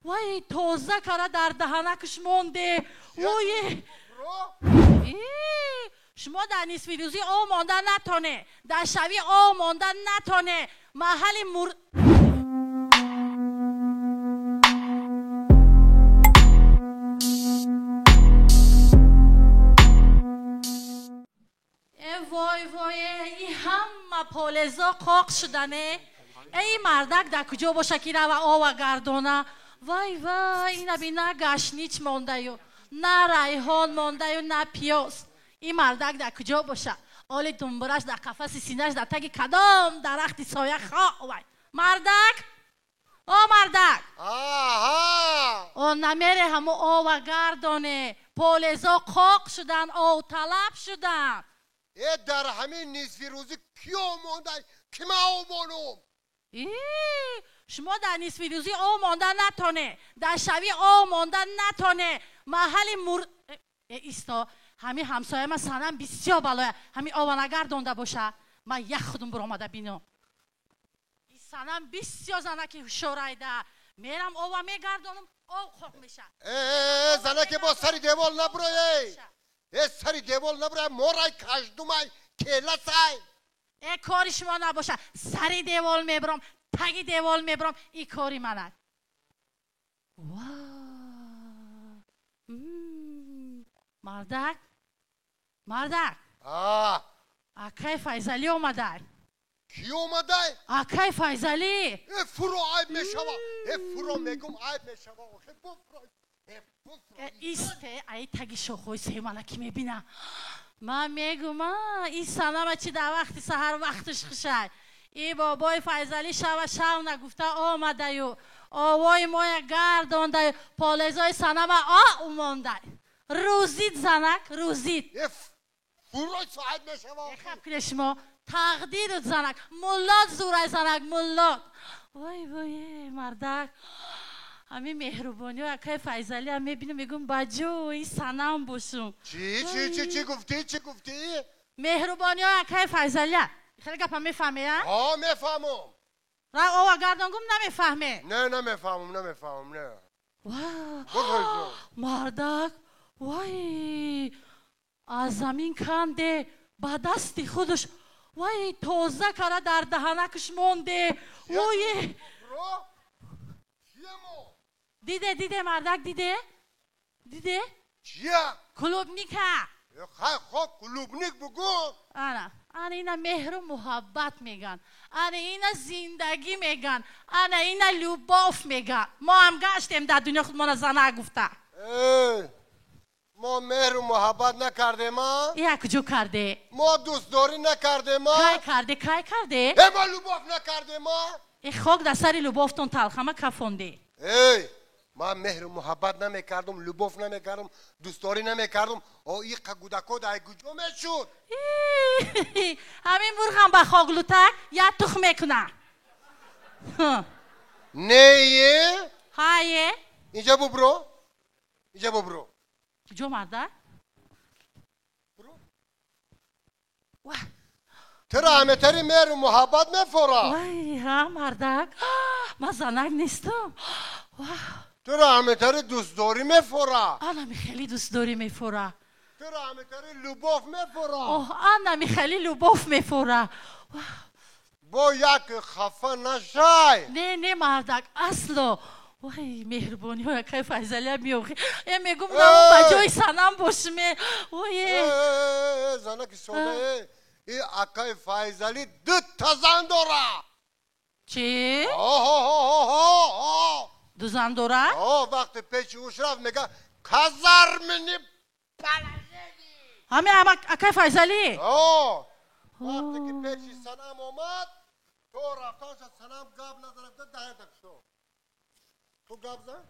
Вай, тоза кара дар даҳанакаш монде. Ой, шумо дар нисфи рӯзӣ об монда натоне, дар шавӣ об монда натоне. Маҳалли мур вой вой, и ҳама полезо қоқ шудане. Эй мардак дар куҷо боша ки рава ова гардона? Вай вай, ина би на гашнич мондаю, на райҳон мондаю, на пиёз. Ин мардак дар куҷо боша? Оли думбураш дар қафаси синаш дар таги кадом дарахти соя ховай. Мардак, о мардак, о намере ҳамо ова гардоне. Полезо қоқ шудан, овталаб шудан. Э, дар ҳамин нисфи рӯзӣ киё мондай, ки ман об монум? Шумо дар нисфи рӯзӣ об монда натоне, дар шавӣ об монда натоне. Маҳалли мур исто, ҳамин ҳамсоя ман санам бисёр балоя, ҳамин ова нагардонда боша, ман як худум биромада бино. Санам бисёр занаки ҳушёрайда, мерам ова мегардонам, об қоқ меша. Э, занаки бо сари девол набуроей. Э, сари девол набуроей, морай каждумай келасай. Э, кори шумо набоша, сари девол мебурам, таги девол мебурам, и кори манай. Ва мардак, мардак, акай Файзалӣ омадай. Ки омадай? Акай Файзалӣ. Э, фуро, айб мешава. Э, фуро мегум, айб мешава. Охе, буфро. Исте, ай таги шохҳои семана ки мебина. Ман мегум, ин санама чи дар вақти саҳар вақташ хушай. И бобои Файзалӣ шава шав нагуфта омадаю, овои моя гардондаю, полезои санама о мондай. Рӯзид занак, рӯзид. Фурой соҳиб мешава. Хаб кунед шумо, тақдирут занак, муллот зурай занак, муллот. Вой вой, мардак, ҳамин меҳрубониҳо акай Файзалиам мебинам, мегӯм ба ҷои санам бошум. Чӣ чӣ чӣ чӣ гуфтӣ, чӣ гуфтӣ? Меҳрубониҳо акай Файзалия. Хеле гапа мефаҳме, а? Ҳо, мефаҳмам. Ра ова гардон гум намефаҳме. Не, намефаҳмам, намефаҳмам, не. Ва мардак, вай, аз замин канде, ба дасти худаш, вай, тоза кара дар даҳанакаш монде. Ой, диде, диде мардак, диде, диде. Чия? Клубника. Хай, хоб, клубник бугу. Ана, ана ина меҳру муҳаббат меган, ана ина зиндагӣ меган, ана ина любовь меган. Мо ҳам гаштем дар дунё худмона зана гуфта. Мо меҳру муҳаббат накардем, а? Я куҷо карде? Мо дӯстдорӣ накардем, а? Кай карде, кай карде? Э, мо любовь накардем, а? Э, хок дар сари любовтон талхама кафонде. Эй, ман меҳру муҳаббат намекардум, любовь намекардум, дӯстдорӣ намекардум. О, иқа гудако дар куҷо мешуд? Ҳамин мурғам ба хок лутак як тухм мекуна. Не, ҳае. Инҷа бубро, инҷа бубро. Куҷо мардак? Туро ҳаметари меҳру муҳаббат мефора. Вай, ҳа мардак, ман занак нестам. Туро ҳаметари дӯстдорӣ мефора. Анами хеле дӯстдорӣ мефора. Туро ҳаметари любовь мефора. Оҳ, анами хеле любовь мефора. Бо як хафа нашай. Не, не мардак, асло. Вай, меҳрубониҳо акай Файзалия меохи. Э, мегум, ба ҷои санам бошме. Ой, занаки сода, и акай Файзалӣ дута зан дора. Чӣ? Ду зан дора? О, вақте пеши ӯш рафт, мега казармини положени. Ҳамин акай Файзалӣ? О, вақте ки пеши санам омад, то рафтанша санам гап назарафта даҳанта кушод. Ту гап зан?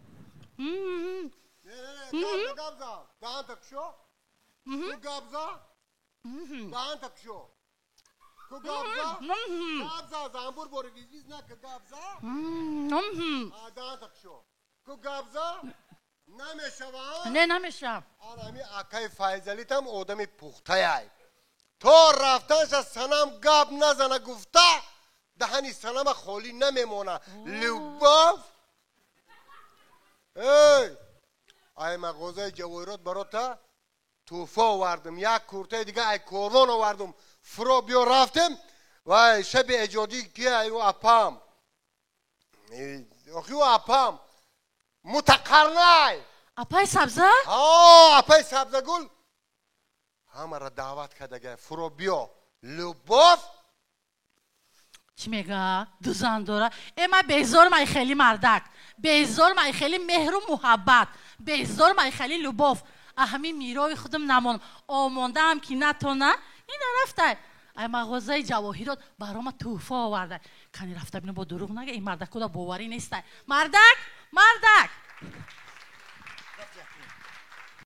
Не, не, гап зан. Даҳанта кушод. Ту гап зан? Даҳанта кушод. Ту гап зан? Гап зан, занбур бори виз-виз нака, гап зан. Даҳанта кушод. Ту гап зан? Намешава? Не, намешава. Ана ҳамин акаи Файзалитам одами пухтаяй. То рафтанша санам гап назана гуфта, даҳани санама холӣ намемона. Любовь. Эй, ай мағозаи ҷавоҳирот барота тӯҳфа овардам, як куртаи дига ай корвон овардам. Фуро биё, рафтем. Вай, шаби эҷодӣ ки аю апам, охи апам мутақарнай. Апаи Сабза? Апаи Сабзагул ҳамаро даъват кардага. Фуро биё, любовь. Чӣ мега? Ду зан дора. Э, ман безорм ай хели мардак, безорм ай хели меҳру муҳаббат, безорм ай хели любовь. Аҳами мирои худам намонам, омондаам ки натона. Ина рафтай, ай мағозаи ҷавоҳирот барома тӯҳфа оварда. Кани, рафта бинам, бо дурӯғ нага. Ин мардакода боварӣ нестай. Мардак, мардак.